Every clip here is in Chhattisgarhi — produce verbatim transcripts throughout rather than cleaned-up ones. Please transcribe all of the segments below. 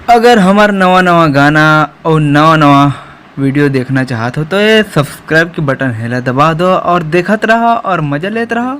अगर हमर नवा नवा गाना अउ नवा नवा वीडियो देखना चाहत हो तो ये सब्सक्राइब के बटन हेला दबा दो और देखत रहा और मजा लेत रहा।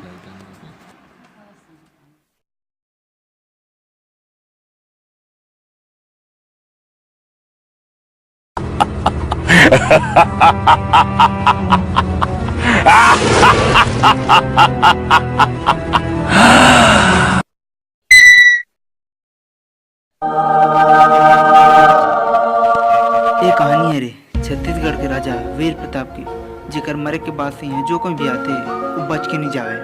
ये कहानी हे रे छत्तीसगढ़ के राजा वीर प्रताप के, जेकर मरे के बाद से इहाँ जो कोई भी आथे, वो बच के नहीं जावे।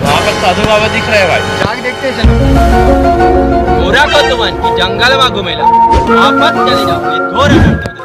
वहाँ पर साधु बाबा दिख रहे हैं भाई। जाग देखते हैं। बोरा को तुमन की जंगल में घूमेला, वापस चले जाओ, ये घोर अनर्थ।